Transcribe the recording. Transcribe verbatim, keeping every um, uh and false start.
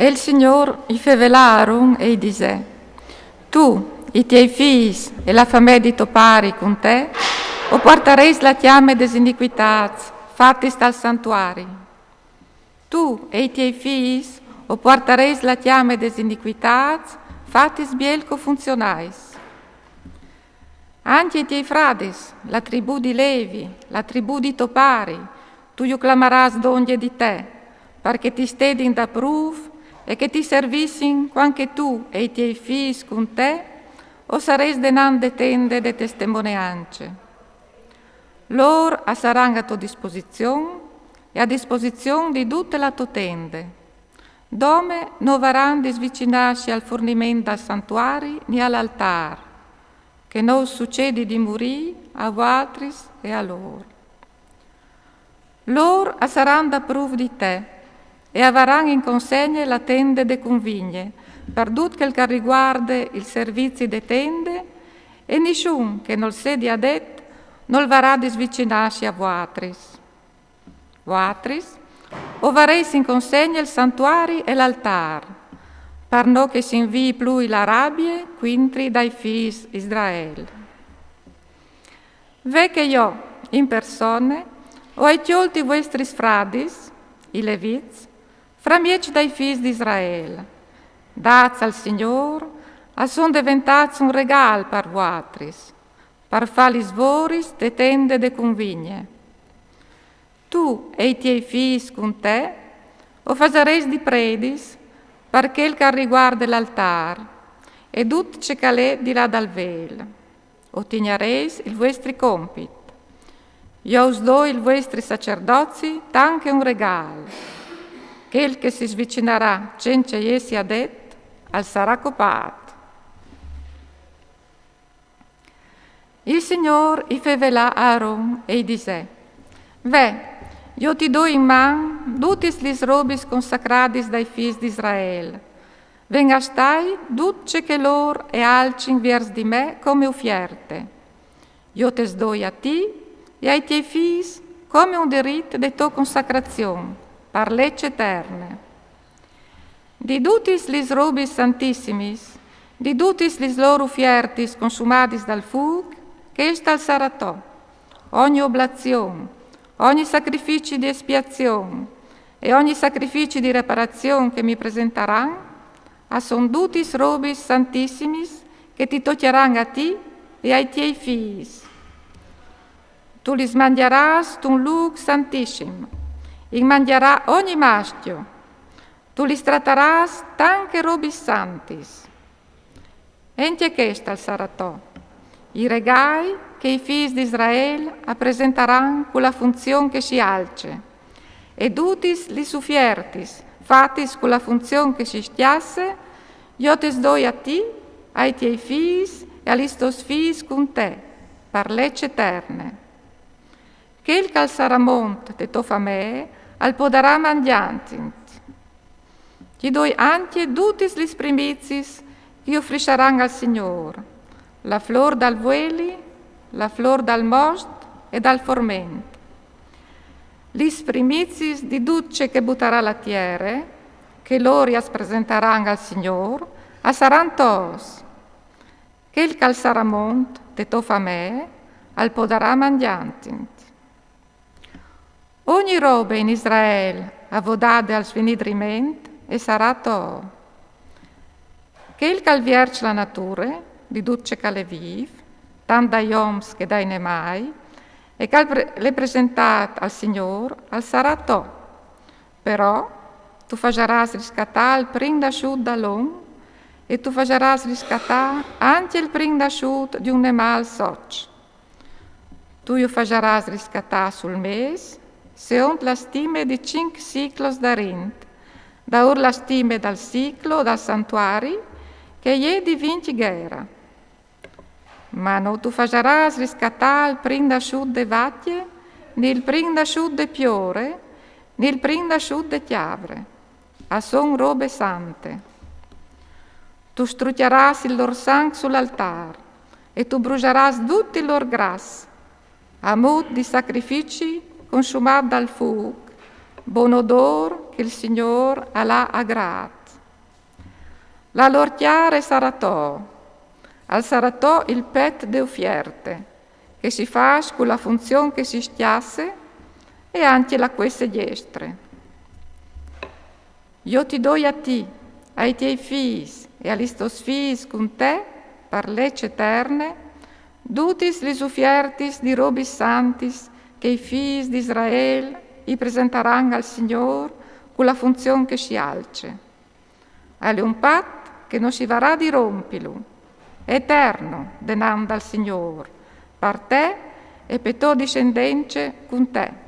E il Signôr i fevelà a Aron e i disè: Tu, i tiei fîs e la famee di to pari cun te, o puartarês la cjame des iniquitâts fatis tal santuari. Tu e i tiei fîs o puartarês la cjame des iniquitâts fatis biel che o funzionais. Ancje i tiei fradis, la tribù di Levi, la tribù di to pari, tu ju clamarâs dongje di te, par che ti stedin daprûf e che ti servissin cuant che tu e i tiei fîs cun te o sarês denant de tende de testemoneance. Lôr a saran a to disposizion e a disposizion di dute la tô tende. Dome no varan di svicinâsi al forniment dal santuari ni al altâr, che no us sucedi di murî a vuatris e a lôr. Lôr a saran daprûf di te e a varan in consegne la tende de convigne, par dut chel che al riguarde il servizi de tende, e nissun che nol sedi adet nol varà di svicinâsi a vuatris. Vuatris o varês in consegne il santuari e l'altâr, par no che si invii plui la rabie cuintri dai fîs Israel. Ve che jo, in persone, o ai cjolt i vuestris fradis, i Levits, framieç dai fîs d'Israel. Dâts al Signôr, a son deventâts un regâl par vuatris, par fâ lis voris de tende de convigne. Tu e i tiei fîs cun te o fasarês di predis par chel che al riguarde l'altâr e dut ce che al è di là dal vêl. O tignarês il vuestri compit. Jo us doi il vuestri sacerdozi tant che un regâl. Chel che si svicinarà cence jessi adet, al sarà copât. Il Signôr i fevelà a Aron e i disè: Ve, jo ti doi in man dutis lis robis consacradis dai fîs d'Israel. Ven a stâi dut ce che lôr e alcin viers di me come ufierte. Jo tes doi a ti e ai tiei fîs come un dirit de tô consacrazion, par leç eterne. Di dutis lis robis santissimis, di dutis lis lôr ufiertis consumadis dal fûc, chest al sarà to: ogni oblazion, ogni sacrifici di espiazion e ogni sacrifici di reparazion che mi presentaran, a son dutis robis santissimis che ti tocjaran a ti e ai tiei fîs. Tu lis mangjarâs tun lûc santissim, i mangjarà ogni mascjo. Tu lis tratarâs tant che robis santis. Ancje chest al sarà to: i regâi che i fîs d'Israel a presentaran cu la funzion che si alce, e dutis lis ufiertis fatis cu la funzion che si scjasse, jo tes doi a ti, ai tiei fîs e a lis tôs fîs cun te, par leç eterne. Chel che al sarà mont de tô famee al podarà mangjânt. Ti doi ancje dutis lis primiziis che i ofrissaran al Signôr: la flôr dal vueli, la flôr dal most e dal forment. Lis primiziis di dut ce che butarà la tiere, che lôr i as presentaran al Signôr, a saran tôs. Chel che al sarà mont de tô famee al podarà mangjânt. Ogni robe in Israel avodade al svinidriment e sarà tô. Chel che al vierç la nature, di dut ce che al è vîf, tant dai oms che dai nemâi, e che al pre-, al è presentât al Signôr, al sarà tô. Però tu fasarâs riscatâ il prin nassût dal om e tu fasarâs riscatâ ancje il prin nassût di un nemâl soç. Tu ju fasarâs riscatâ sul mês, seont la stime di cinc siclos da rint, daûr la stime dal siclo dal santuari, che e je di vincj ghera. Ma no tu fasarâs riscatâ il prin nassût de vacje, ni il prin nassût de piore, ni il prin nassût de cjavre. A son robe sante. Tu strucjarâs il lôr sanc sul altâr e tu brusarâs dut il lôr gras, a mût di sacrifici consumât dal fûc, bon odôr che il Signôr al à agrât. L'alortiare sarà to, al sarà to il pet de ufierte, che si fâs cu la funzion che si s-cjasse e ancje la cuesse diestre. Jo ti doi a ti, ai tiei fîs e a lis tôs fîs cun te, par leç eterne, dutis lis ufiertis di robis santis che i fîs di Israel i presentaran al Signôr cu la funzion che si alce. Al è un pat che no si varà di rompilu, eterno denant dal Signôr, par te e pe tô discendence cun te.